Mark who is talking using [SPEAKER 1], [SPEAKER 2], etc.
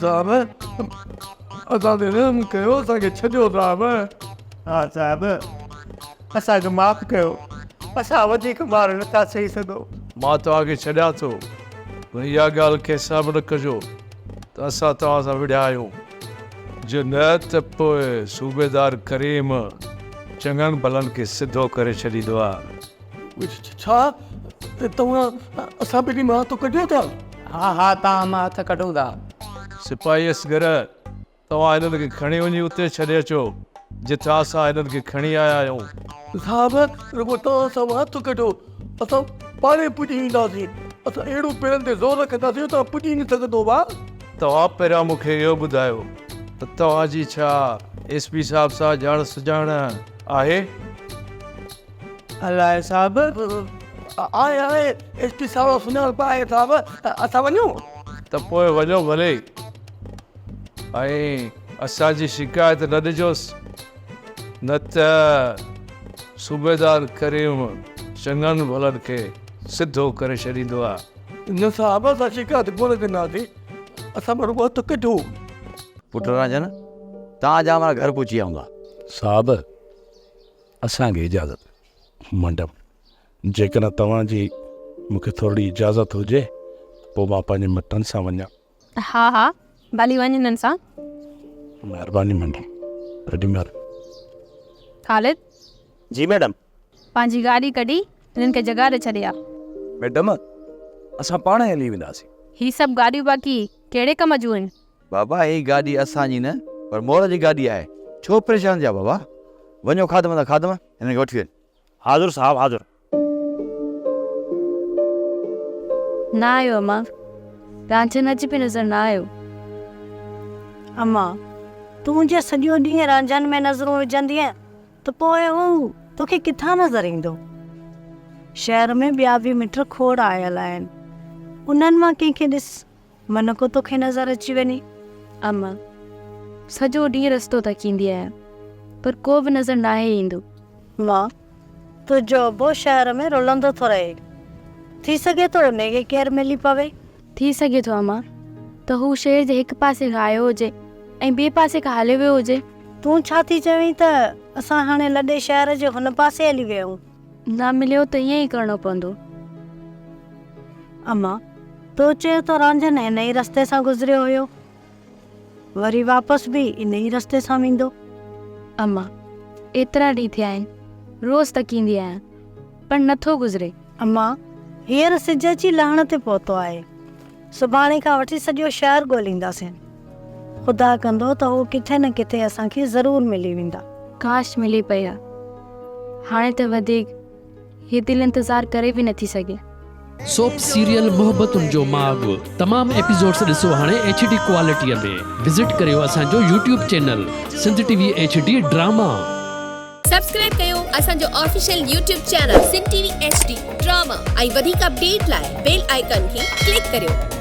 [SPEAKER 1] صاحب اسان تي رحم ڪيو اسان کي ڇڏيو صاحب.
[SPEAKER 2] ها صاحب اسان کي معاف ڪيو اسان وڌيڪ مار نٿا سهي سگهون.
[SPEAKER 3] مان توهان کي ڇڏيان ٿو پر اها ڳالهه ڪنهن سان به نه ڪجو ته اسان توهان سان وڙهيا آهيون جي نه ته پوء صوبيدار ڪريم چڱن ڀلن کي سڌو ڪري ڇڏيندو آهي.
[SPEAKER 1] ڇا توهان اسان ٻنهي مان هٿ ڪڍيو ٿا؟
[SPEAKER 4] ها ها توهان مان هٿ ڪڍون ٿا.
[SPEAKER 3] سپاهي اصغر، توهان هنن کي کڻي وڃي اتي ڇڏي اچو، جتان اسان هنن کي کڻي آيا آهيون.
[SPEAKER 1] صاحب، رڳو توهان اسان مان هٿ ڪڍو، اسان پاڻهي پڄي اينداسين. اسان اهڙو پيرن تي زور رکنداسين جو توهان پڄي نه سگهندو ڀاء.
[SPEAKER 3] توهان پهريان مون کي اهو ٻڌايو ته توهان جي ڇا ايس پي صاحب سان ڄاڻ سڃاڻ آهي؟
[SPEAKER 2] الائي صاحب.
[SPEAKER 1] آهي آهي ايس پي صاحب سان سڃاڻپ آهي صاحب اسان وڃون؟
[SPEAKER 3] ته پوء وڃو ڀلي ۽ اسان جي شڪايت نه ڏجوس نه ته صوبيدار ڪريم چڱن ڀلن کي سڌو ڪري ڇڏيندو آ.
[SPEAKER 1] نه صاحب اسان شڪايت ڪونه ڪنداسين اسان مان رڳو هٿ ڪڍو.
[SPEAKER 5] پٽ رانجهن توهان جا مانا گهر پهچي ويا هوندا.
[SPEAKER 6] صاحب اسان کي اجازت. مئڊم، جيڪڏهن توهان جي مون کي ٿورڙي اجازت هجي ته پوء مان پنهنجي مٽن سان وڃان.
[SPEAKER 7] ها ها ڀلي وڃ هنن سان.
[SPEAKER 6] مهرباني مئڊم، ڏاڍي مهرباني.
[SPEAKER 7] خالد.
[SPEAKER 8] جي مئڊم.
[SPEAKER 7] پنهنجي گاڏي ڪڍي هنن کي جڳاڙي ڇڏي آ.
[SPEAKER 5] مئڊم، اسان پاڻ ئي هلي وينداسين.
[SPEAKER 7] هي سڀ گاڏيون باقي ڪهڙي ڪم جون آهن؟
[SPEAKER 5] بابا هي گاڏي اسان جي نه پر مور جي گاڏي آهي ڇو پريشان ٿيا بابا وڃو خادم سان خادم هنن کي وٺي وڃ.
[SPEAKER 8] حاضر صاحب حاضر.
[SPEAKER 9] نه آيو امان رانجهن اڄ به نظر نه آيو.
[SPEAKER 10] امان تون جي سڄو ڏينهن رانجهن ۾ نظرون وجهندينء ته پوء هو توکي ڪٿان نظر ايندو؟ شهر ۾ ٻيا به مٽ کوڙ آيل آهن انهن مان ڪنهن کي ڏس. من ڪو توکي نظر اچي وڃي.
[SPEAKER 9] اما، سڄو ڏينهن رستو تڪيندي آهيان، پر ڪو به نظر ناهي ايندو.
[SPEAKER 10] مان، تنهنجو ابو شهر ۾ رلندو ٿو رهي. ٿي سگهي ٿو انهي کي ڪير ملي پوي.
[SPEAKER 9] ٿي سگهي ٿو اما، ته هو شهر جي هڪ پاسي کان آيو هجي ۽ ٻئي پاسي کان هليو ويو هجي.
[SPEAKER 10] تون ڇا ٿي چوين ته اسان هاڻي لڏي شهر جي هن پاسي هلي ويا آهيون.
[SPEAKER 9] نه مليو ته ائين ئي ڪرڻو پوندو.
[SPEAKER 10] اما، تو چيو ته رانجهن هن ئي رستي سان گذريو هيو. وري واپس به ان ئي رستي سان ويندو.
[SPEAKER 9] اما، ايترا ڏينهن ٿيا آهن، روز تڪيندي آهيان، پر نه ٿو گذري.
[SPEAKER 10] اما، هينئر سج اچي لهڻ تي پهتو آهي. سڀاڻي کان وٺي سڄو شهر ڳولينداسين. خدا ڪندو ته هو ڪٿي نه ڪٿي اسان کي ضرور ملي ويندا.
[SPEAKER 9] ڪاش ملي پئي ها. هاڻي ته وڌيڪ هي دل انتظار ڪري به نٿي سگهي.
[SPEAKER 11] سوپ سيريل محبتن جو ماڳ تمام ايپيسوڊس ڏسو هاڻي ايڇ ڊي ڪوالٽيء ۾ وزٽ ڪريو اسان جو YouTube channel Sindh T V H D drama.
[SPEAKER 12] Subscribe ڪيو اسان جو official YouTube channel Sindh T V H D drama ۽ وڌيڪ اپڊيٽ لاء بيل آئيڪان کي ڪلڪ ڪريو.